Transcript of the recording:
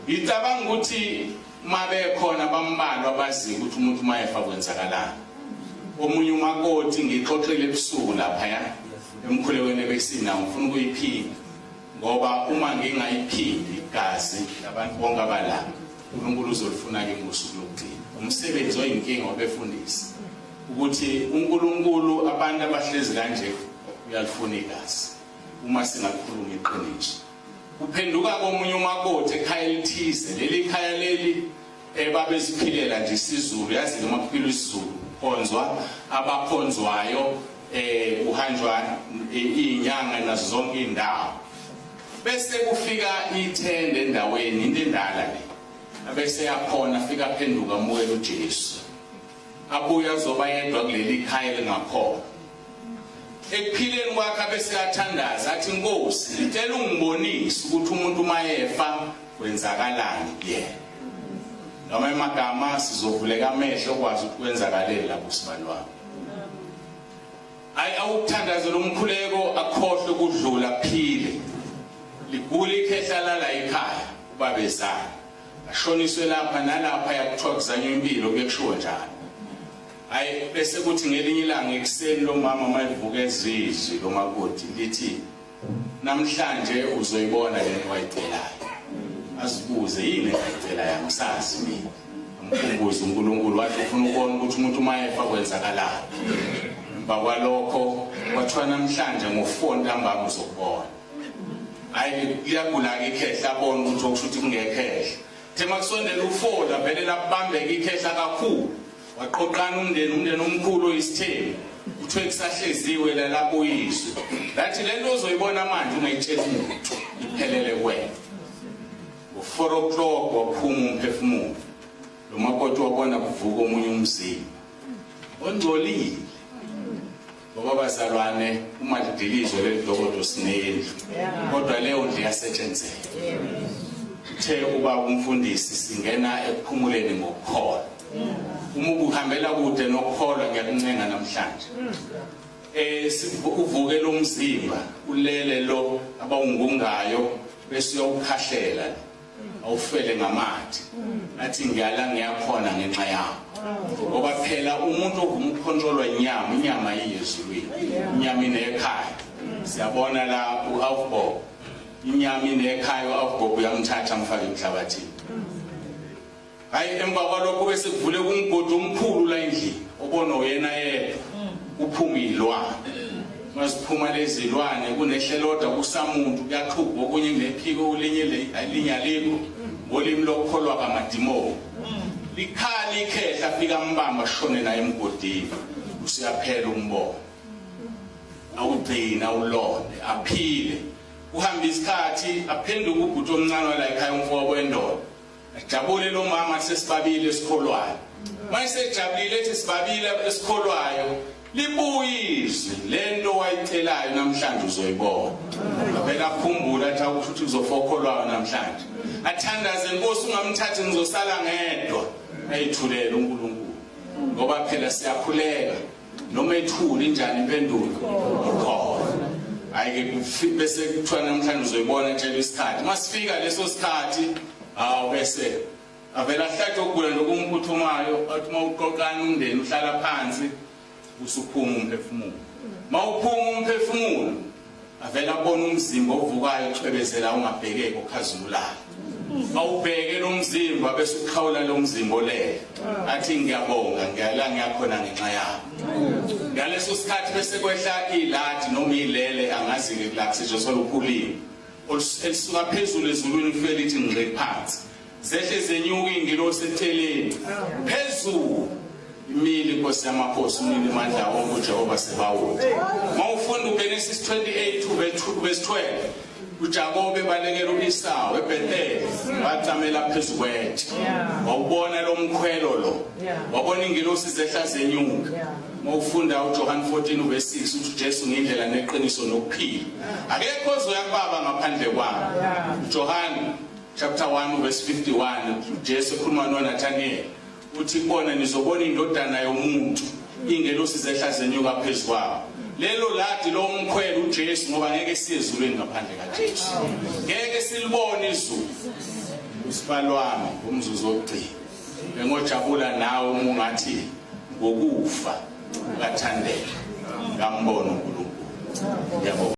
Ngicabanga ukuthi mabekhona bambalwa abaziyo ukuthi umuntu uma efa kwenzakalani. Omunye umakoti ngixoxile ebusuku laphaya emkhulekweni ebesinawo, ngifuna ukuyiphinda ngoba uma ngingayiphindi igazi labantu bonke abala, uNkulunkulu uzolifuna kimi ngosuku lokugcina. Umsebenzi oyinkinga wabefundisi ukuthi uNkulunkulu abantu abahlezi kanje uyalifuna igazi uma singakhuluma iqiniso. Kuphenduka komunye umakoti ekhaya elithize, leli khaya leli ebabeziphilela nje isiZulu, yazi noma kuphilwa isiZulu kukhonzwa abakhonzwayo, kuhanjwa izinyanga nazo zonke izindawo. Bese kufika ithende endaweni, into endala le, abese yakhona afika aphenduka amukela uJesu, abuye azoba yedwa kuleli khaya elingakholwa. Ekuphileni kwakhe abese athandaza athi, Nkosi, ngicela ungibonise ukuthi umuntu uma efa kwenzakalani kuyena. Noma emagama sizovuleka amehlo okwazi ukuthi kwenzakaleni lapho sibani wami. Ayi, awukuthandazela umkhuleko akhohlwe ukudlula phile. Ligula ikhehla lala ekhaya ubabezala. Ashoniswe lapha nalapha, yakuthiwa kuzanywa impilo, kuyekushiwo njalo. Hayi, bese kuthi ngelinye ilanga ekuseni lo mama mayivuka ezizwi lo makoti lithi, namhlanje uzoyibona lento wayicelayo. Azibuze, yini engayicelayo? Angisazi mina. Amkhumbuze uNkulunkulu, wathi ufuna ukubona ukuthi umuntu uma efa kwenzakalani. Emva kwalokho kwathiwa namhlanje ngo-4 ntambama uzokubona. Hayi, liyagula-ke ikhehla, abone ukuthi okusho ukuthi kungekhehla. The makusondela u-4 lavele labambeka ikhehla kakhulu. Waqoqana umndeni, umndeni omkhulu oyisithembu. Kuthiwe kusahleziwe la labuyiswe. Lathi lento ozoyibona manje ungayitsheli umuntu, iphelele kuwena. Ngo-4 o'clock waphuma umphefumulo. Lo makoti wabona kuvuka omunye umzimba ongcolile. Ngoba bazalwane, uma lidilizwe leli dokodo sinendlu, kodwa leyo ndlu iyasetshenzela. Uthe ubaba umfundisi, singena ekuphumuleni ngokukholwa. Uma ubuhambela kude nokukholwa, ngiyakuncenga namhlanje, uvuke lo mzimba ulele lo abawungungayo, bese uyawukhahlela awufele ngamathe, athi ngiyala ngiyakhona ngenxa yakho. Ngoba phela umuntu ovuma ukukhontrolwa inyama, inyama iyezulwini, inyama inekhaya. Siyabona la u-Aufbob, inyama inekhaya, u-Aufbob uyamthatha amfake emhlabathini. Hayi, emva kwalokho bese kuvule kumgodi omkhulu la endlini obona uyena yedwa, kuphuma izilwane. Maziphuma lezi zilwane kunehlelodwa kusamuntu, kuyaqhuba okunye kunephiko olinye elinye alikho, ngolimi lokukholwa kamadimoni. Likhala ikhehla, afika ambamba shone naye emgodini, usuyaphela umbono. Awugcina ulonde aphile. Kuhamba isikhathi aphenduka ubhuti omncane wala ekhaya, umfowabo wendoda. Ajabule lo mama, sesibabili esikholwayo. Mayesejabulile ethi sibabili esikholwayo, libuye izwi, lento wayicelayo namhlanje uzoyibona. Vele akhumbula athi awusho ukuthi uzofa okholwayo namhlanje. Athandaze, Nkosi ungamthathi ngizosala ngedwa. Ayithulele uNkulunkulu. Ngoba phela siyakhuleka noma ethule injani impendulo ikhona. Hayi ke, bese kuthiwa namhlanje uzoyibona, etshela isikhathi. Masifika leso sikhathi, hawu, bese avela ahlatshwe ukugula nje okumphuthumayo, athi uma uqoqana umndeni uhlala phansi, usuphuma umphefumulo. Mawuphuma umphefumulo, avela abona umzimba ovukayo uchwebezela ungabhekeki okhazimulayo. Awubheke lo mzimba bese uqhawula lo mzimba olele, athi ngiyabonga, ngiyala ngiyakhona ngenxa yami. Ngaleso sikhathi bese kwehla iladi noma ilele, angazi ke kula kusetshenziswa lukhulile, elisuka phezulu ezulwini kufike lithi ngqi phansi, zehle zenyuka ingilosi eceleni phezulu, imile inkosi yamakhosi, umnini mandla wonke, uJehova Sebawoti. Mawufunda uGenesis 28 verse 12, uJakobe balekela uEsau eBethel, wacamela phezu kwetshe, wawubona lo mkhwelo lo, wabona ingilosi zehla zenyuka. Mawufunda uJohn 14 verse 6, uthi uJesu, ngindlela neqiniso nokuphila, akekho ozoya kubaba ngaphandle kwami. uJohn chapter 1 verse 51, uJesu ekhuluma noNathaniel uthi kubona, nizobona indodana yomuntu, ingelosi zehla zenyuka phezu kwawo. Lelo ladi lomkhwelo uJesu, ngoba ngeke siye ezulwini ngaphandle kaJesu, ngeke silibone izulu. Usibalo wami umzuzu wokugcina. Bengojabula nawe uma ungathi ngokufa kukaThandeka ngambona uNkulunkulu. Ngiyabonga.